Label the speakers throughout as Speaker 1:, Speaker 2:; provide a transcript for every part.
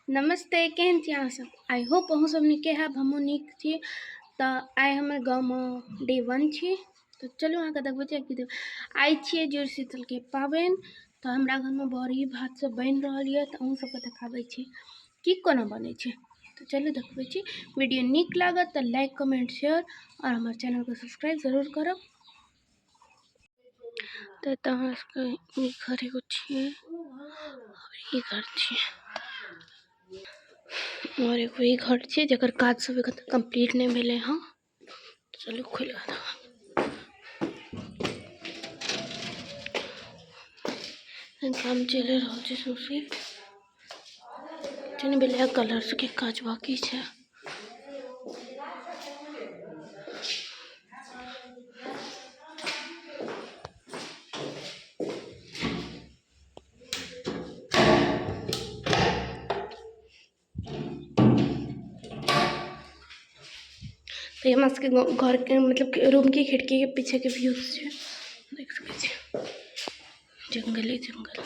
Speaker 1: नमस्ते, केहन छी अहाँ सब? I hope अहूँ सब नीके हैब, हमहूँ नीक छी। तऽ आइ हमर गाँवमे डे वन छी, तऽ चलू अहाँके देखबै छी कि आइ छियै जुड़ शीतलके पाबनि। तऽ हमरा घरमे बड़ी भात सब बनि रहल यऽ, तऽ अहूँ सबके देखाबै छी कि कोना बनै छै। तऽ चलू देखबै छी। वीडियो नीक लागत तऽ लाइक, कमेंट, शेयर आओर हमर चैनलके सब्सक्राइब जरूर करब। तऽ एतऽ हमरा सबके ई घर एगो छियै आओर ई घर छियै आओर एगो ई घर छियै जकर काज सब एखन तक कम्प्लीट नहि भेलै हँ। चलू खोलि कऽ काम चलि रहल छै सौंसे। नहि भेलै हँ, कलर सबके काज बाकी छै। तऽ हमरा सबके घरके मतलब रूमके खिड़कीके पीछेके व्यू छै, देख सकै छी जंगले जंगल।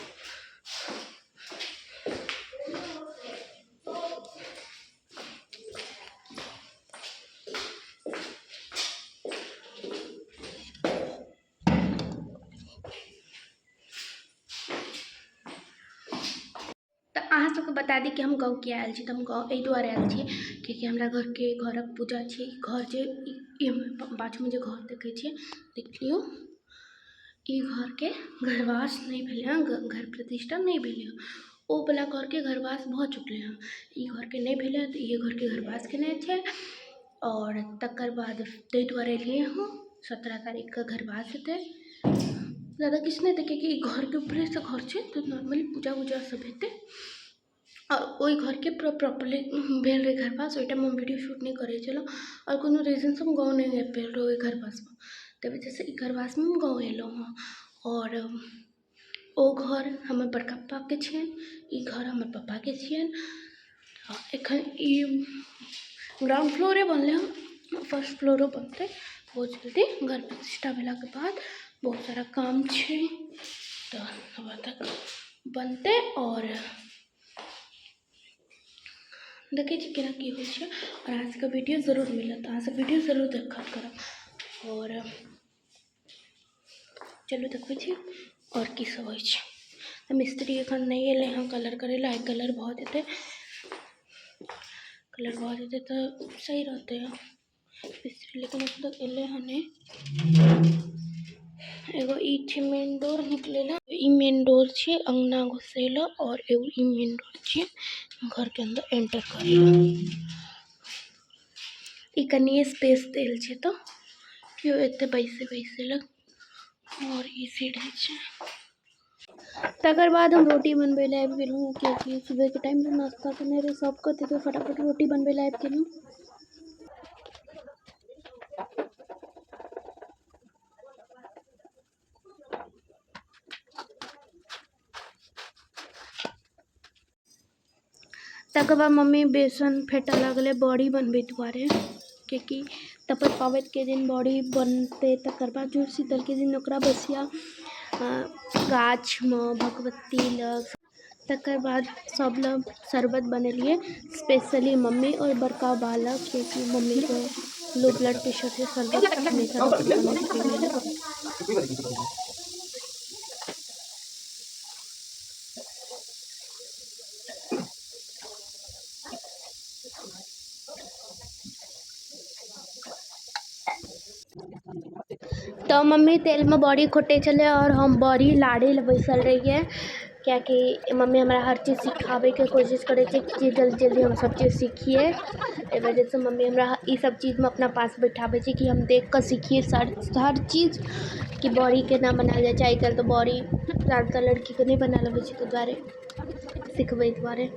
Speaker 1: तऽ अहाँ सबके बता दी कि हम गाँव किया आयल छी। तऽ हम गाँव एहि दुआरे आयल छी किएकि हमरा घरके घरक पूजा छी। घर जे ई बाजूमे जे घर देखै छियै, देख लियौ, ई घरके घरवास नहि भेलै हँ, घर प्रतिष्ठा नहि भेलै हँ। ओ वला घरके घरवास भऽ चुकलै हँ, ई घरके नहि भेलै हँ। तऽ इहे घरके घरवास केनाइ छै आओर तकर बाद ताहि दुआरे एलियै हँ। 17 तारीखके घरवास हेतै। जादा किछु नहि हेतै किएकि ई घरके ऊपरेसँ घर छै, तऽ नॉर्मली पूजा उजा सब हेतै। आओर ओहि घरके पूरा प्रॉपरली भेल रहै घरवास, ओहि टाइममे हम वीडियो शूट नहि करै छलहुँ आओर कोनो रीजनसँ हम गाँव नहि आबि पायल रहौँ ओहि घरवासमे। ताहि वजहसँ ई घरवासमे हम गाँव एलहुँ हँ। आओर ओ घर हमर बड़का पप्पाके छियनि, ई घर हमर पप्पाके छियनि। एखन ई ग्राउंड फ्लोरे बनलै हँ, फर्स्ट फ्लोरो बनतै बहुत जल्दी। घर प्रतिष्ठा भेलाके बाद बहुत सारा काम छै, तऽ तब तक बनतै। आओर देखै छी केना की होइ छै। आओर अहाँ सबके वीडियो जरूर मिलत, अहाँ सब वीडियो जरूर देखल करब। आओर चलू देखबै छी आओर की सब होइ छै। तऽ मिस्त्री एखन नहि एलै हँ कलर करै लए। आइ कलर भऽ जेतै, कलर भऽ जेतै तऽ सही रहतै। मिस्त्री लेकिन एखन तक एलै हँ नहि। एगो ई छै मेन डोर निकलै लए, ई मेन डोर छै अङ्गना घुसै लए, आओर एगो ई मेन डोर छै घरके अन्दर एंटर करै लए। ई कनिए स्पेस देल छै तऽ केओ एतै बैसे बैसे लए। आओर ई सीढ़ी छै। तकर बाद हम रोटी बनबै लए आबि गेलहुँ, कियाकि सुबहके टाइममे नाश्ता केने रहै सबके, तऽ फटाफट रोटी बनबै लए आबि गेलहुँ। तकर बाद मम्मी बेसन फेटऽ लगलै बड़ी बनबै दुआरे, कियाकि तपत पाबनिके दिन बड़ी बनतै। तकर बाद जुड़ शीतलके दिन ओकरा बसिया गाछमे भगवती लग। तकर बाद सब लग शरबत बनेलियै, स्पेशली मम्मी आओर बड़का बा लग, कियाकि मम्मीके लो ब्लड प्रेशर छै, शरबत हमेशा डॉक्टर कहने छै पीबै लए। तऽ मम्मी तेलमे बड़ी खोटै छलै आओर हम बड़ी लाड़ै लए बैसल रहियै, किएकि मम्मी हमरा हर चीज सिखाबैके कोशिश करै छै कि जल्दी जल्दी हम सब चीज सिखियै। एहि वजहसँ मम्मी हमरा ई सब चीजमे अपना पास बैठाबै छै कि हम देख कऽ सिखियै हर चीज, कि बड़ी केना बनायल जाइ छै। आइ काल्हि तऽ बड़ी ज्यादातर लड़कीके नहि बनायल अबै छै, ताहि दुआरे सिखबै दुआरे।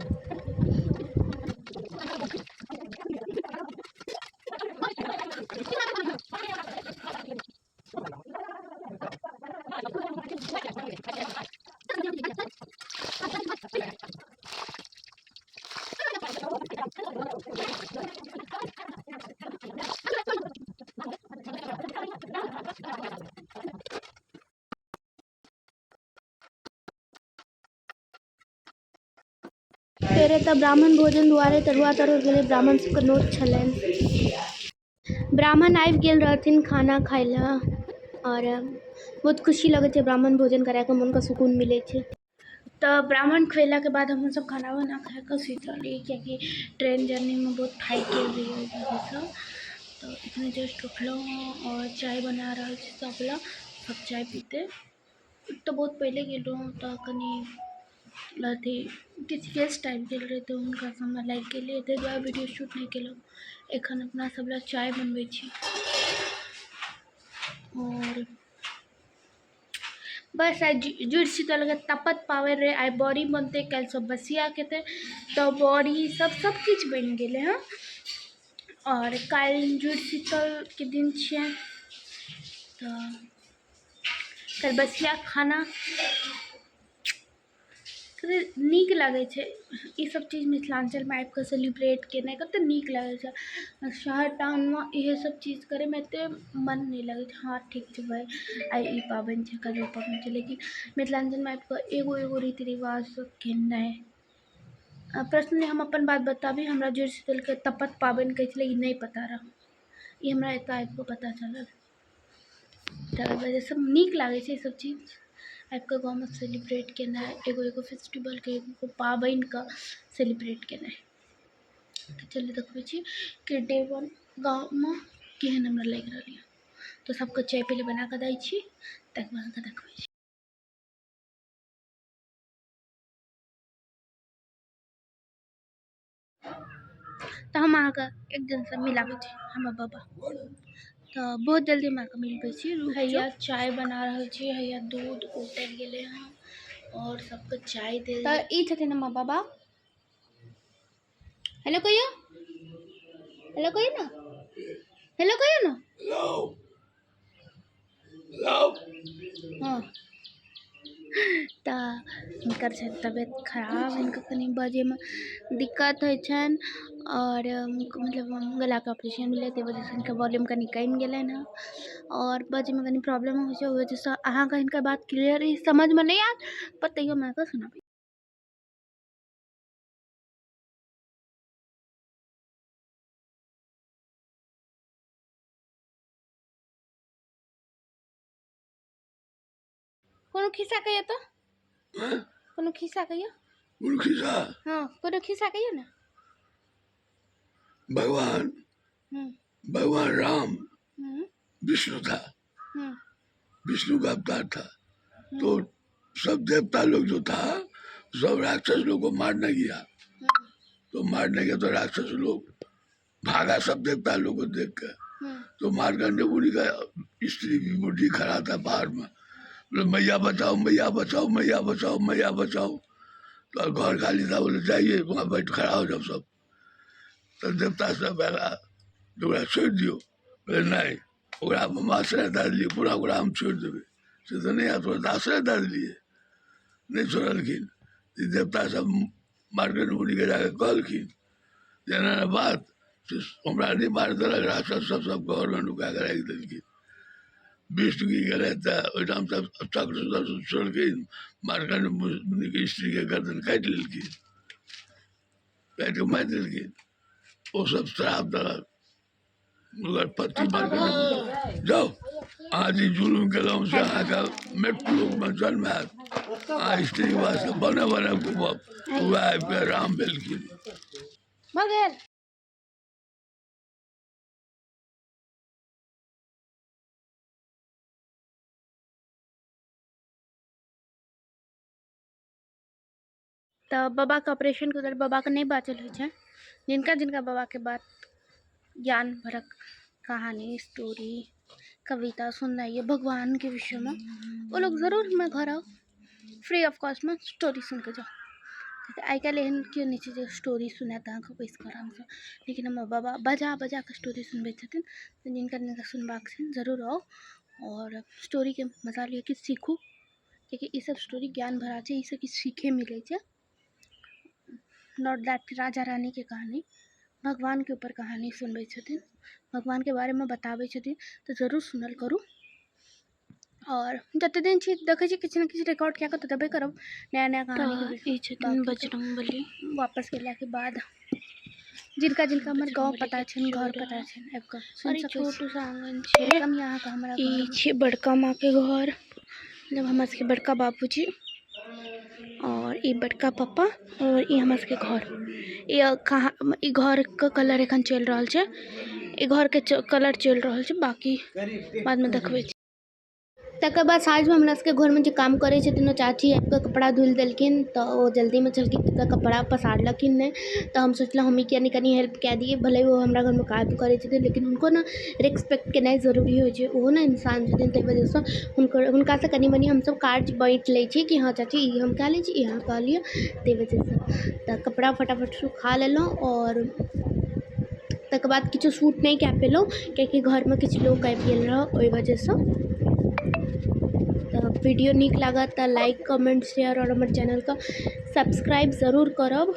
Speaker 1: सवेरे तऽ ब्राह्मण भोजन दुआरे तरुआ तरल गेलै, ब्राह्मण सबके नोत छलनि। ब्राह्मण आबि गेल रहथिन खाना खाय लए आओर बहुत खुशी लगै छै ब्राह्मण भोजन कराके, मोनके सुकून मिलै छै। तऽ ब्राह्मण खुएलाके बाद हमसभ खाना वाना खा कऽ सुति रहलियै, कियाकि ट्रेन जर्नीमे बहुत थाकि गेल रहियै ओहि वजहसँ। तऽ एखने जस्ट उठलहुँ हँ आओर चाय बना रहल छी सब लए, सब चाय पीतै। तऽ बहुत पहिले गेल रहौँ तऽ कनि अथी किछु गेस्ट आबि गेल रहै तऽ हुनका सबमे लागि गेलियै, ताहि दुआरे वीडियो शूट नहि केलहुँ। एखन अपना सब लए चाय बनबै छी आओर बस आइ जुड़ शीतलके तपत पाबनि रहै। आइ बड़ी बनतै, काल्हि सब बसिया खेतै, तऽ बड़ी सब सब किछु बनि गेलै हँ। आओर काल्हि जुड़ शीतलके दिन छियै, तऽ काल्हि बसिया खाना नीक लागै छै। ई सब चीज मिथिलाञ्चलमे आबिकऽ सेलिब्रेट केनाइ कते नीक लागै छै। शहर टाउनमे इहे सब चीज करैमे एते मन नहि लगै छै। हँ ठीक छै भाय, आइ ई पाबनि छै, काल्हि ओ पाबनि छै, लेकिन मिथिलाञ्चलमे आबिकऽ एगो एगो रीति रिवाज सब केनाइ। पर्सनली हम अपन बात बताबी, हमरा जुड़ शीतलके तपत पाबनि कहै छलै ई नहि पता रहै, ई हमरा एतऽ आबिकऽ पता चलल। तऽ वजहसँ नीक लागै छै ई सब चीज आबिकऽ गाँवमे सेलिब्रेट केनाइ, एगो एगो फेस्टिवलके, एगो एगो पाबनिके सेलिब्रेट केनाइ। तऽ चलू देखबै छी कि डे वन गाँवमे केहन हमरा लागि रहल यऽ। तऽ सबके चाय पहिले बना कऽ दै छी, तकर बाद अहाँके देखबै छी। तऽ हम अहाँके एक दिनसँ मिलाबै छी हमर बाबा, तऽ बहुत जल्दी हम अहाँके मिलबै छी। हैया चाय बना रहल छी, हैया दूध उतरि गेलै हँ आओर सबके चाय देल। तऽ ई छथिन हमर बाबा। हेलो कहियौ, हेलो कहियौ ने, हेलो कहियौ ने। हँ तऽ हिनकर छनि तबियत खराब, हिनकर कनि बजैमे दिक्कत होइ छनि आओर मतलब गलाके ऑपरेशन भेलै, ताहि वजहसँ हिनकर वॉल्यूम कनि कमि गेलनि हँ आओर बजैमे कनि प्रॉब्लम होइ छै। ओहि वजहसँ अहाँके हिनकर बात क्लियर समझमे नहि आयत, पर तैयो हम अहाँके सुनाबै। कोनो खिस्सा कहियौ तऽ, कोनो खिस्सा कहियौ।
Speaker 2: कोनो खिस्सा?
Speaker 1: हाँ, कोनो खिस्सा कहियौ ने।
Speaker 2: भगवान राम विष्णु था, विष्णु का अवतार था, तो सब देवता लोग जो था सब राक्षस लोग को मारने गया। तो मारने गया तो राक्षस लोग भागा सब देवता लोग को देख के। तो मार्कंडेय मुनि का स्त्री भी बुढ़ी खड़ा था बाहर में, बोले मैया बचाओ, मैया बचाओ, मैया बचाओ, मैया बचाओ। तो घर खाली था, बोले जाइए वहाँ बैठ खड़ा हो जाओ सब। तो देवता सब आया, तो ओकरा छोड़ि दियौ। बोले नहीं, ओकरा हम आश्रय दए देलियै, पूरा ओकरा हम छोड़ि देबै, से तऽ नहि आयत, ओकरा आश्रय दए देलियै। नहि छोड़लखिन। ई देवता सब मार्कंडेय मुनिके जाके कहलखिन जे एना एना बात, से हमरा नहि मारि देलक राक्षस सब, सब घरमे नुका कऽ राखि देलखिन। विष्णु की गेलै तऽ ओहिठाम सब चक्र छोड़लखिन, मार्कंडेय मुनिके स्त्रीके गर्दन काटि लेलखिन, काटि कऽ मारि देलखिन। ओ सब श्राप देलक मगर पति मार्कंडेय, जाउ अहाँ जे जुलुम केलहुँ से अहाँके मृत्युलोकमे जन्म हैत, अहाँ स्त्रीके वास्ते बने बने घूमब। वएह आबिकऽ राम भेलखिन।
Speaker 1: भऽ गेल। तऽ बाबाके ऑपरेशनके उधर बाबाके नहि बाजल होइ छै। जिनका जिनका बाबाके बात ज्ञान भरक कहानी, स्टोरी, कविता सुननाइ यऽ भगवानके विषयमे, ओ लोग जरूर हमरा घर आउ, फ्री ऑफ कॉस्टमे स्टोरी सुनिकऽ जाउ। आइ काल्हि एहन केओ नहि छै जे स्टोरी सुनायत अहाँके बैसिकऽ आरामसँ, लेकिन हमर बाबा बजा बजा कऽ स्टोरी सुनबै छथिन। तऽ जिनका जिनका सुनबाक छनि जरूर आउ आओर स्टोरीके मजा लिअ, किछु सीखू, कियाकि ई सब स्टोरी ज्ञान भरा छै, ई सब किछु सीखे मिलै छै। Not that राजा रानीके कहानी, भगवानके ऊपर कहानी सुनबै छथिन, भगवानके बारेमे बताबै छथिन, तऽ जरूर सुनल करू। आओर जते दिन छी देखै छी किछु ने किछु रिकॉर्ड कए कऽ तऽ देबे करब नया नया कहानीके
Speaker 3: तऽ ई छथिन
Speaker 1: बाँकी तऽ
Speaker 3: बजरंगबली।
Speaker 1: वापस गेलाके बाद जिनका जिनका हमर गाँव
Speaker 3: बजरंगबली
Speaker 1: पता
Speaker 3: के
Speaker 1: छनि घर
Speaker 3: चूड़ा
Speaker 1: पता छनि आबि कऽ
Speaker 3: और
Speaker 1: सुनि
Speaker 3: ई
Speaker 1: सकै
Speaker 3: छोटू
Speaker 1: छी।
Speaker 3: सा आंगन छै।
Speaker 1: Welcome यऽ अहाँके हमरा
Speaker 3: ई
Speaker 1: घरमे।
Speaker 3: छै बड़का माँ के घर, मतलब हमर सबके बड़का बाबूजी और ई बड़का पापा और ई हमर सबके घर। ई कहाँ ई घर के कलर एखन चलि रहल छै, ई घर के कलर चलि रहल छै, बाकी बाद में देखबै छी।
Speaker 1: तकर बाद साँझमे हमरा सबके घरमे जे काम करै छथिन ओ चाची आबि कऽ कपड़ा धुलि देलखिन, तऽ ओ जल्दीमे छलखिन तऽ कपड़ा पसारलखिन नहि, तऽ हम सोचलहुँ हमही किया नहि कनि हेल्प कए दियै। भले ओ हमरा घरमे काम करै छथिन, लेकिन हुनको ने रेस्पेक्ट केनाइ जरूरी होइ छै, ओहो ने इंसान छथिन। ताहि वजहसँ हुनकर हुनकासँ कनि मनि हमसब कार्य बाँटि लै छी कि हँ चाची ई हम कए लै छी, ई अहाँ कऽ लिअ, ताहि वजहसँ। तऽ कपड़ा फटाफट सुखा लेलहुँ आओर तकर बाद किछो शूट नहि कए पेलहुँ, कियाकि घरमे किछु लोक आबि गेल रहए ओहि वजहसँ। तऽ वीडियो नीक लागत तऽ लाइक कमेंट शेयर आओर हमर चैनलके सब्सक्राइब जरूर करब।